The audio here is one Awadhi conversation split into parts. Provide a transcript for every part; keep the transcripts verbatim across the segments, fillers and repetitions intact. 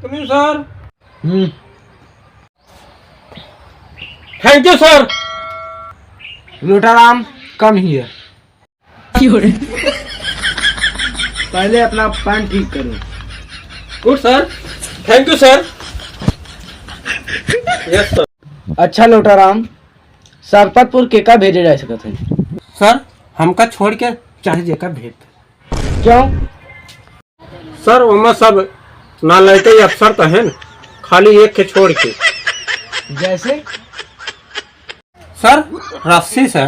Sir। हम्म। Thank you, sir। लोटाराम, come here। पहले अपना पैंट ठीक करो। Good, sir। Thank you, sir। Yes, sir। अच्छा लोटाराम, सरपतपुर केका भेजे जा सकत है? Sir, हमका छोड़ के चाहे जेका भेज दे। क्यों? Sir, ओमा सब नालायक अफसर तो हैं, खाली एक के छोड़ के। जैसे? Sir, रस्सी sir।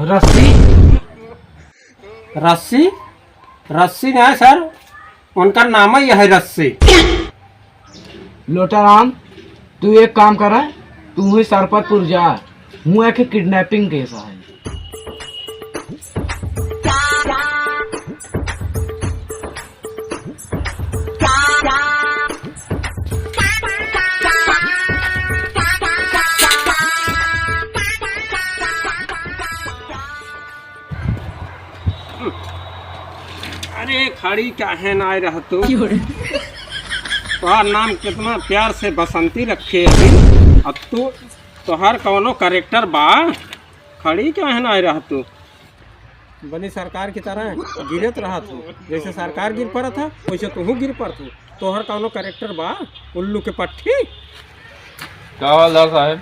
रस्सी? रस्सी? रस्सी नहीं sir, उनका नाम ही है रस्सी। लोटाराम, तू एक काम कर, तू ही सरपतपुर जा, हूँ एक kidnapping case है। अरे खड़ी काहे ना आए रह तू? क्यों रे? तोहार नाम कितना प्यार से बसंती रखे अभी, अब तू, तोहार कौनो character बा? खड़ी काहे ना आए रह तू? बनी सरकार की तरह गिरत रहा तू, जैसे सरकार गिर पड़त है वैसे तू गिर पड़त तू। तोहर कौनो character बा? उल्लू के पट्ठी। का हवलदार साहब,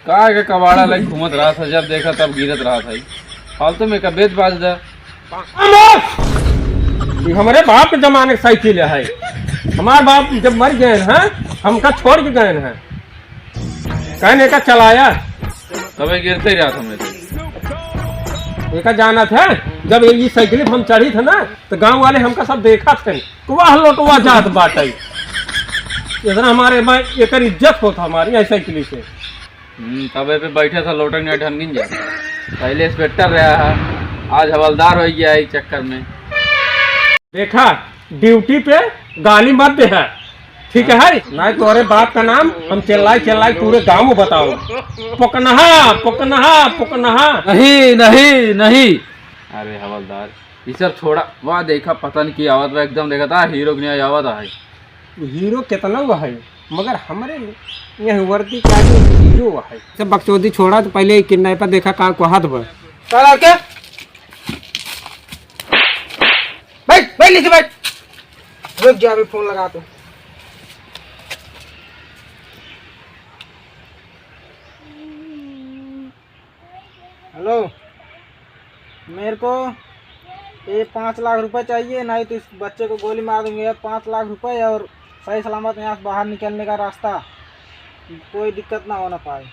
का के कबाड़ा लाइक घूमत रहत है, जब देखा तब गिरत रहत है। फालतू में का बेच बाज दा। अमर! ये हमरे बाप के जमाने के साइकिल है। हमार बाप जब मर गए हैं, हमका छोड़ के गए हैं। कहने का चलाया। तबे गिरते ही रहत हमें तो। एका जानत है, जब ये साइकिल पे हम चढ़ी थे ना, तो गांव वाले हमका सब देखत थे, तो वाह लोटवा जात बाटे। इतना हमारे में एकर इज्जत होत हमारी ऐ साइकिल से। हम्म, तबे पे बैठे था लोटन या ढनगिन जा। पहले इंस्पेक्टर रहा है, आज हवलदार हो गया है इस चक्कर में। देखा, ड्यूटी पे गाली मत दे है, ठीक है? नहीं तोरे बाप का नाम हम चिल्लाई चिल्लाई पूरे गांव में बताओ। पकनहा, पकनहा, पकनहा। नहीं, नहीं, नहीं। अरे हवलदार, ये सब छोड़ा। वाह, देखा, पता नहीं की आवत बा, एकदम देखा था हीरो के नहीं आवत है। वो हीरो कितना हुआ है, मगर हमरे यह वर्दी के आगे हीरो हुआ है। सब बकचोदी छोड़ा, तो पहले ये kidnapper देखा का कहत बा। चल आके बैठ, बैठ नीचे बैठ। रुक जा, अभी फोन लगा तो। हेलो, मेरे को ये पाँच लाख रुपए चाहिए, नहीं तो इस बच्चे को गोली मार दूंगा। पाँच लाख रुपए और सही सलामत यहाँ से बाहर निकलने का रास्ता, कोई दिक्कत ना होना पाए।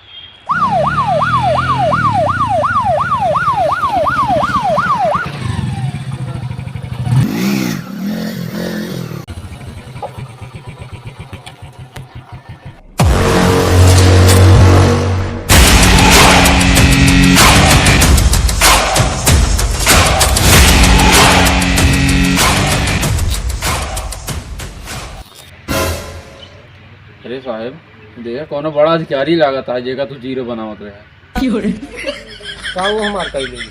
अरे साहेब, देखा, कौनो बड़ा अधिकारी लागत है, जेका तू हीरो बनावत रहे। का वो हमार कही लेगी?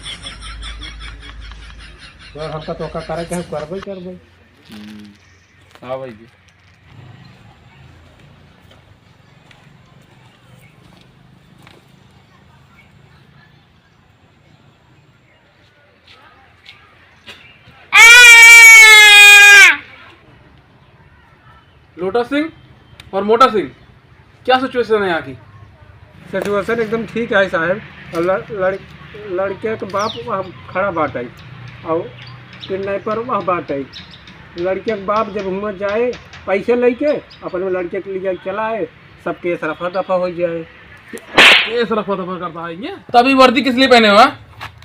तो हमका तो का करे के, हम करबे करबे। हम्म, हाँ भाई जी। लोटा सिंह और मोटा सिंह, क्या situation है यहाँ की? Situation एकदम ठीक है साहब। और लड़-, लड़-, लड़के के बाप वहाँ खड़ा बाटे और kidnapper वहाँ बाटे। लड़के के बाप जब हुआँ जाए पैसे लेके, अपने लड़के के लिए चला आए, सब case रफा दफा हो जाए। Case रफा दफा करता है ये? तभी वर्दी किस लिए पहने हो, हाँ?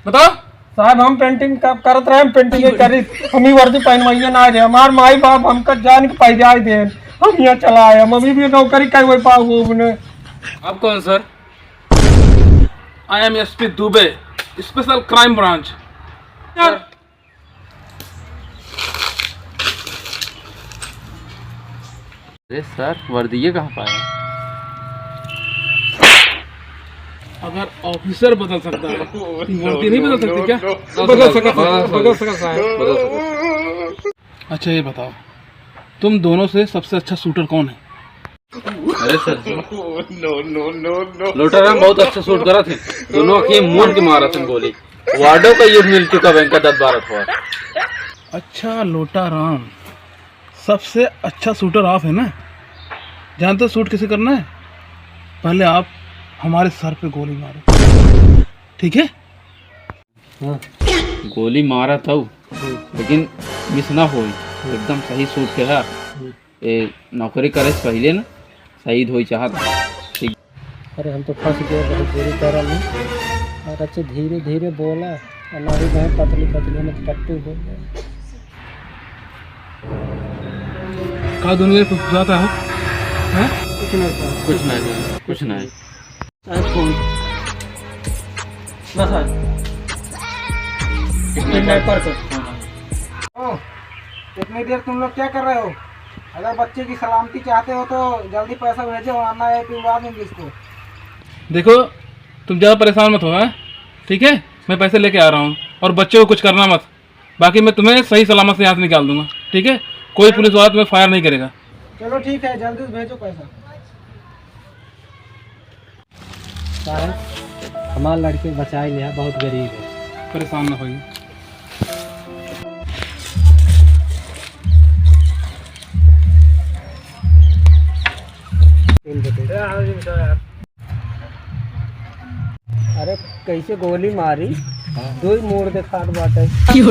बताओ। साहब, हम painting का करत रहे, हम painting ही करी, हम ही वर्दी पहनवाइए ना रहे। हमार माई बाप हमका जान के पैदा ही देन, हम यहाँ चला आए, हम अभी भी नौकरी करवाई पाओ अपने। आप कौन sir? I am S P दुबे, special crime branch। यार, अरे sir, वर्दी ये कहाँ पाया? अगर officer बदल सकता है, तो वर्दी नहीं बदल सकती क्या? बदल सकता है, बदल सकता है। बदल सकता है। अच्छा, ये बताओ, तुम दोनों से सबसे अच्छा शूटर कौन है? अरे सर जी, लोटाराम बहुत अच्छा शूट करा थे। दोनों आँखें मूंद के मारा थे गोली। वार्डो का ये मिल चुका बैंक का दस बारह ठो। अच्छा लोटाराम, सबसे अच्छा शूटर आप है ना? जानते हो शूट कैसे करना है? पहले आप हमारे सर पे गोली मारो, ठीक है? हाँ। गोली मारा था वो, हम्म। लेकिन मिस ना होई। हम्म। एकदम सही शूट के है। हम्म। ए, नौकरी करे से पहले ना शहीद होई चाहत। ठीक। अरे हम तो फंस गए बहुत बुरी तरह में। और अच्छे धीरे धीरे बोला, और ना ही वह पतली पतली में टट्टू हो गए। का दुनिया में फुसफुसाता है? हैं? कुछ नहीं सर। कुछ नहीं सर, कुछ नहीं। साहब फोन। ना साहब। कितने टाइम पर कर? ओ, इतनी देर तुम लोग क्या कर रहे हो? अगर बच्चे की सलामती चाहते हो तो जल्दी पैसा भेजो, वरना ये पिलवा देंगे इसको। देखो, तुम ज़्यादा परेशान मत हो, हैं? ठीक है, मैं पैसे लेके आ रहा हूँ, और बच्चों को कुछ करना मत। बाकी मैं तुम्हें सही सलामत से यहाँ से निकाल दूंगा, ठीक है? कोई पुलिस वाला तुम्हें फायर नहीं करेगा। चलो ठीक है, जल्दी से भेजो पैसा। साहब, हमार लड़के बचाए लिया, बहुत गरीब है। परेशान ना होइए। अरे कैसे गोली मारी, हाँ। दो ही मोड़ देखात बाटे। ठीक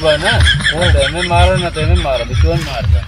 बा ना? हाँ। तो एमे मारो ना, तो एमे मारो, बिचवन मार दे।